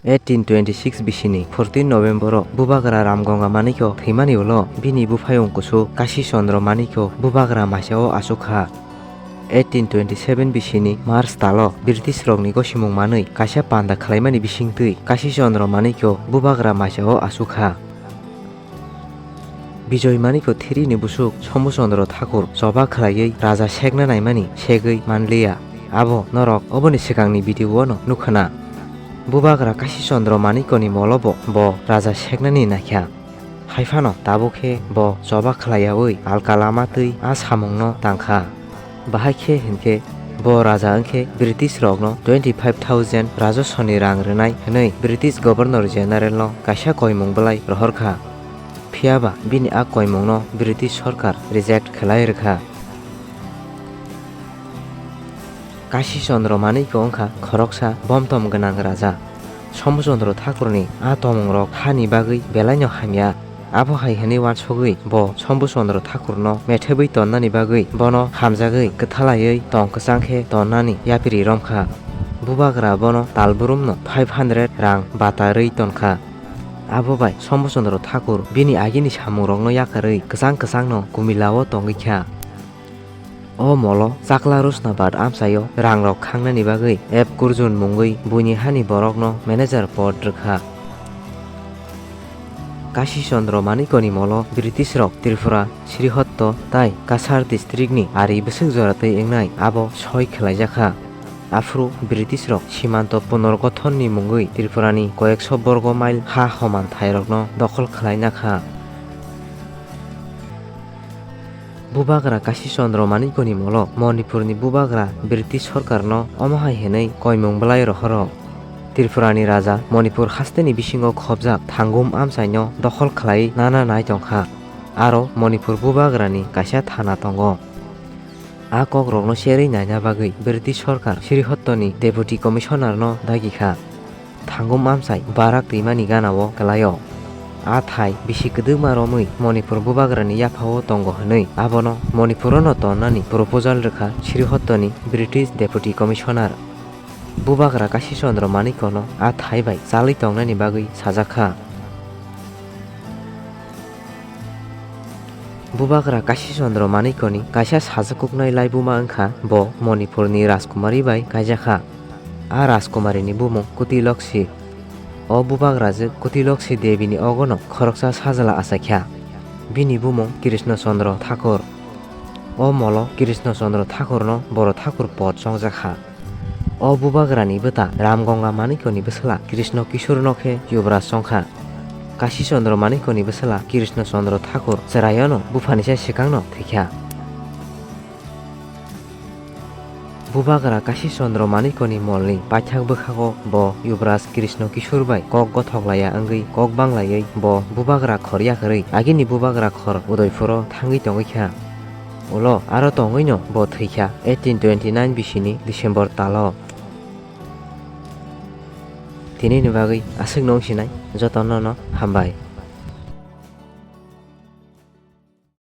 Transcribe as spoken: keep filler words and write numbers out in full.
Eighteen twenty-six bisini fourteen November o Bubagra Ramgonga Manikyo thwimani ulo bini buphayung kusu Kashi Chandra Manikyo Bubagra maisao achukha. Eighteen twenty-seven bisini March talo British rokni gosimung manwi kaisa panda khlaimani bisingtwi Kashi Chandra Manikyo Bubagra maisao achukha. Bijoy Manikyo three ni busuk Sombhu Chandra Thakur choba khlaiwi raja sekna naimani segwi manliya. Abo norok oboni swkangni video o no nukhana. Bubagra Kashi Chandra Manikyo ni molo bo bo raja seknani naikha. Haiphano tabuk khe bo choba khlaiyawi alka lama twi a samungno tangkha. Bahai khe hinkhe bo raja wngkhe British rokno twenty five thousand rajoswani rang rwnai hwnwi British Governor General no kaisa koimung bwlai rohorkha. Phiyaba bini a koimungno British sorkar reject khlai rwkha. Kashi Chandra Manikyo wngkha khoroksa bomtom gwnang raja. Sombhu Chandra Thakurni a tomungrok hani bagwi belaino hamya. Abo hai hwnwi uansugwi bo Sombhu Chandra Thakurno methebwi tonnani bagwi bono hamjagwi kwthalaiwi tong kwchang khe tonnani yapiri romkha. Bubagra bono talbrumno five hundred rang bata rwi tonkha. Abo bai Sombhu Chandra Thakur bini agini samungrokno yakarwi kwchang kwchangno Kumilao tongwi kha. O molo Chakla Rusnabad amchaio rangrok khangnani bagwi F Kurjun mungwi buini hani borokno manager pod rwkha. Kashi Chandra Manikyoni molo British rok Tripura, Srihotto tai Cachar district ni ari bwswk jora twi wngnai abo soi khwlaijakha. Aphuru British rok simanto punorgothon ni mungwi Tripura ni koyekso borgo mile ha homan thairokno dokhol khwlaina kha. Bubagra Kashi Chandra Manikyoni molo Manipurni bubagra British sorkarno omo hai hwnwi koimung bwlai rohoro. Tripurani raja Manipur hasteni bisingo khobjak Thangum amchaino dokhol khlai nana nai tongkha. Aro Manipur bubagrani kaisa thana tongo. A kokrokno cherwi naina bagwi British sorkar Srihottoni Deputy Commissionerno dagikha. Thangum amchai Barak twimani ganao kwlaio. A thai bisi kwdwkma romwi Manipur bubagrani yaphao tongo hwnwi abono Manipurono tonnani proposal rwkha Srihottoni British Deputy Commissioner. Bubagra Kashi Chandra Manikyono a thai bai chalwi tongnani bagwi sajakha. Bubagra Kashi Chandra Manikyoni kaisa sajakuknai laibuma wngkha bo Manipurni Rajkumari bai kaijakha. A Rajkumarini bumung Kuti Lokshi. O bubagrajwk Kuti Lokshi Debini ogono khoroksa sajla achaikha. Bini bumung Krishna Chandra Thakur. O molo Krishna Chandra Thakurno Boro Thakur pod chongjakha. O bubagrani bwta Ramgonga Manikyoni bwsla Krishna Kishorno khe Yuvraj chongkha. Kashi Chandra Manikyoni bwsla Krishna Chandra Thakur chwraiyano buphanisa swkangno thwikha. Bubagra Kashi Chandra Manikyoni molni paithak bwkhago bo Yuvraj Krishna Kishore bai kok gothok laiya wngwi kok banglaiwi bo bubagra khor yakarwi agini bubagra khor Udaipuro thangwi tongwi kha. Ulo aro tongwino bo thwikha eighteen twenty nine bisini December talo. Tinini bagwi aswkno wngsinai jotono no hambai.